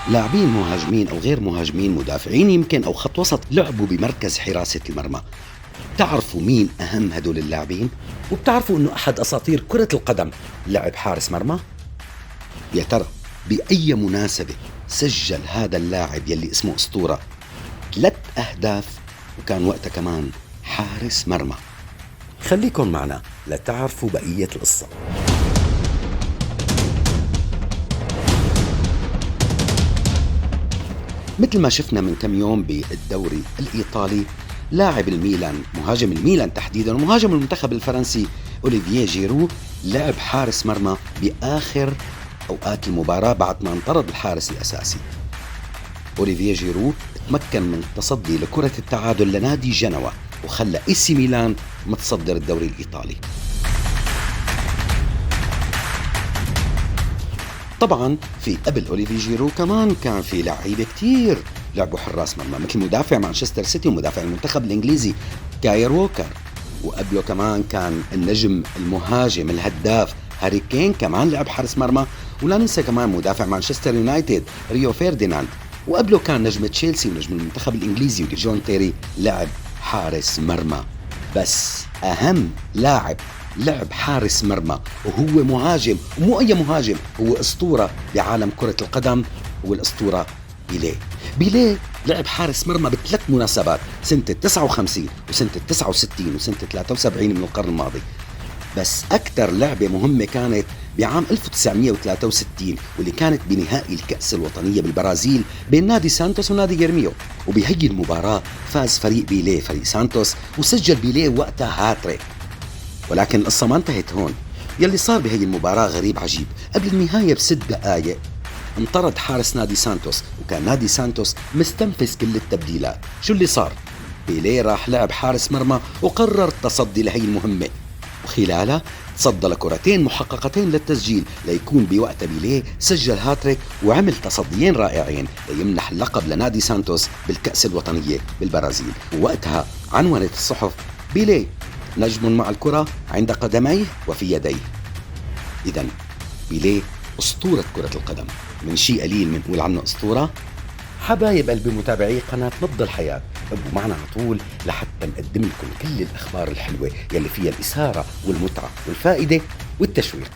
لاعبين مهاجمين أو غير مهاجمين، مدافعين يمكن أو خط وسط، لعبوا بمركز حراسة المرمى. بتعرفوا مين أهم هدول اللاعبين؟ وبتعرفوا أنه أحد أساطير كرة القدم لعب حارس مرمى؟ يا ترى بأي مناسبة سجل هذا اللاعب يلي اسمه أسطورة 3 أهداف وكان وقتها كمان حارس مرمى؟ خليكن معنا لتعرفوا بقية القصة. مثل ما شفنا من كم يوم بالدوري الإيطالي، لاعب الميلان، مهاجم الميلان تحديدا ومهاجم المنتخب الفرنسي أوليفييه جيرو، لعب حارس مرمى بآخر أوقات المباراة بعد ما انطرد الحارس الأساسي. أوليفييه جيرو تمكن من التصدي لكرة التعادل لنادي جنوة وخلى إيسي ميلان متصدر الدوري الإيطالي. طبعا في قبل أوليفييه جيرو كمان كان في لعيبة كتير لعبوا حراس مرمى، مثل مدافع مانشستر سيتي ومدافع المنتخب الإنجليزي كاير ووكر، وقبله كمان كان النجم المهاجم الهداف هاري كين كمان لعب حارس مرمى، ولا ننسى كمان مدافع مانشستر يونايتد ريو فيرديناند، وقبله كان نجم تشيلسي ونجم المنتخب الإنجليزي جون تيري لعب حارس مرمى. بس أهم لاعب لعب حارس مرمى وهو مهاجم، ومو أي مهاجم، هو أسطورة بعالم كرة القدم، هو الأسطورة بيليه. بيليه لعب حارس مرمى بثلاث مناسبات، سنة 59 وسنة 69 وسنة 73 من القرن الماضي. بس أكثر لعبة مهمة كانت بعام 1963 واللي كانت بنهائي الكأس الوطنية بالبرازيل بين نادي سانتوس ونادي جرميو، وبهي المباراة فاز فريق بيليه فريق سانتوس وسجل بيليه وقتها هاتريك. ولكن القصة ما انتهت هون، يلي صار بهي المباراة غريب عجيب. قبل النهاية ب6 دقائق انطرد حارس نادي سانتوس، وكان نادي سانتوس مستنفذ كل التبديلات. شو اللي صار؟ بيليه راح لعب حارس مرمى وقرر التصدي لهي المهمة، وخلالها تصدى لكرتين محققتين للتسجيل ليكون بوقتها بيليه سجل هاتريك وعمل تصديين رائعين ليمنح اللقب لنادي سانتوس بالكأس الوطنية بالبرازيل. ووقتها عنونت الصحف بيليه نجم مع الكرة عند قدميه وفي يديه. إذن بيليه أسطورة كرة القدم، من شيء قليل منقول عنه أسطورة. حبايب قلبي متابعي قناة نبض الحياة، ابقوا معنا على طول لحتى نقدم لكم كل الأخبار الحلوة يلي فيها الإثارة والمتعة والفائدة والتشويق.